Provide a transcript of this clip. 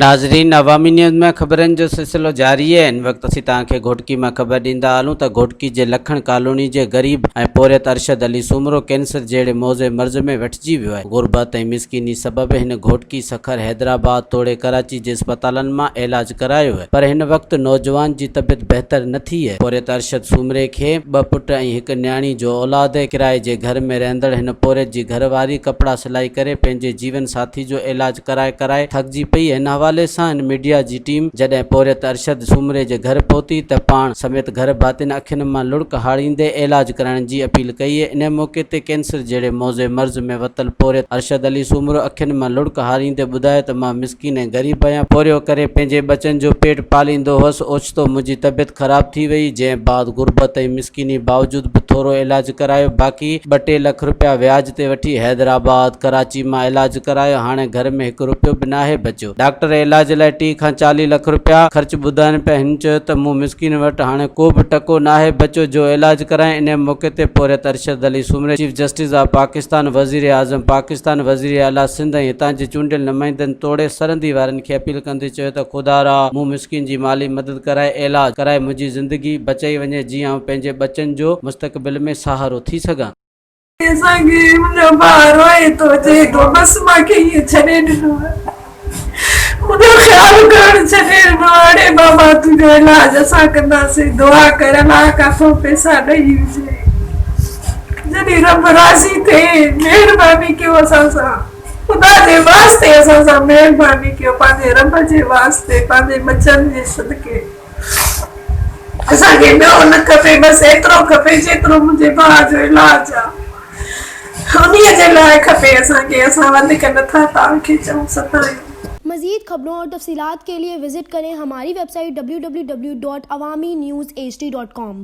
ناظرين عوامي نيوز ۾ خبرن جو سلسلو جاري آهي هن وقت اسين توهان کي گهوٽڪي مان خبر ڏيندا هلون ته گهوٽڪي جي لکڻ ڪالوني جي غريب ۽ پورهيت ارشد علي سومرو ڪينسر جهڙي موذي مرض ۾ وٺجي ويو آهي غربت ۽ مسڪيني سبب هن گهوٽڪي سکر حيدرآباد توڙي ڪراچي جي اسپتالن مان علاج ڪرايو آهي پر هن وقت نوجوان جي طبيعت بهتر نه ٿي آهي پورهيت ارشد سومري کي ٻه پٽ ۽ هڪ نياڻي جو اولاد آهي ڪرائي جي گهر ۾ رهندڙ هن پورهيت جي گهر واري ڪپڙا سلائي ڪري پنهنجي جيون ساٿي جو علاج ڪرائي ڪرائي ٿڪجي پئي. ان حوالي سان هن ميڊيا جي ٽيم جڏهن پورهيت ارشد سومري جي گهر پهتي ته پاڻ سميت گهر ڀاتين اکين مان لڙڪ هاڙيندي علاج ڪرائڻ جي اپيل ڪئي. ان موقعي تي ڪينسر جهڙي موذي مرض ۾ وتل پورهيت ارشد علي سومرو اکين مان لڙڪ هاريندي ٻڌايو ته مان مسڪين ۽ غريب آهيان، پورهيو ڪري پنهنجي ٻچن جو پيٽ پاليندو هئس، اوچتو منهنجي طبيعت خراب ٿي وئي، جنهن بعد غربت ۽ مسڪيني باوجود به ٿورو علاج ڪرايو، باقي ٻه ٽي لک رپيا وياج تي وٺي حيدرآباد، ڪراچي مان علاج ڪرايو، هاڻي گهر ۾ هڪ رپيو به ناهي بچيو. ڊاڪٽر علاج لاء 30 کان 40 لک رپيا خرچ ٻڌائين پيا، هن چيو ته مون مسڪين وٽ هاڻي ڪو به ٽڪو ناهي بچيو جو علاج ڪرايان، انهي موقعي تي پورهيت Arshad Ali Soomro, chief justice of Pakistan, وزيراعظم پاڪستان، وزيراعليٰ سنڌ ۽ هتان جي چونڊيل نمائندن توڙي سرندي وارن کي اپيل ڪندي چيو ته خدارا مون مسڪين جي مالي مدد ڪرائي علاج ڪرائي منهنجي زندگي بچائي وڃي جيئن آئون پنهنجي ٻچن جو مستقبل ۾ سهارو ٿي سگهان. اسان کي منهنجو ڀاء روئي ٿو چئي ٿو بس مان کي ائين ڇڏي ڏنو آهي منهنجو خيال ڪرڻ ڇڏي ڏنو آهي اڙي بابا تنهنجو علاج اسان ڪنداسين دعا ڪر الله ڪاٿو پئسا ڏئي وجهي جڏهن رب راضي ٿئي مهرباني ڪيو اسان سان خدا جي واسطي اسان سان مهرباني ڪيو پنهنجي رب جي واسطي پنهنجي ٻچن جي صدقي اسان کي ٻيو نه کپي بس ايترو کپي جيترو منهنجي ڀاء جو علاج آ انهي جي لاء کپي اسان کي اسان وڌيڪ نٿا توهان کي چئون ستايون. مزيد خبرون اور تفصيلات کے لئے وزٽ کریں ہماری ویب سائٹ www.awamiNewsHD.com۔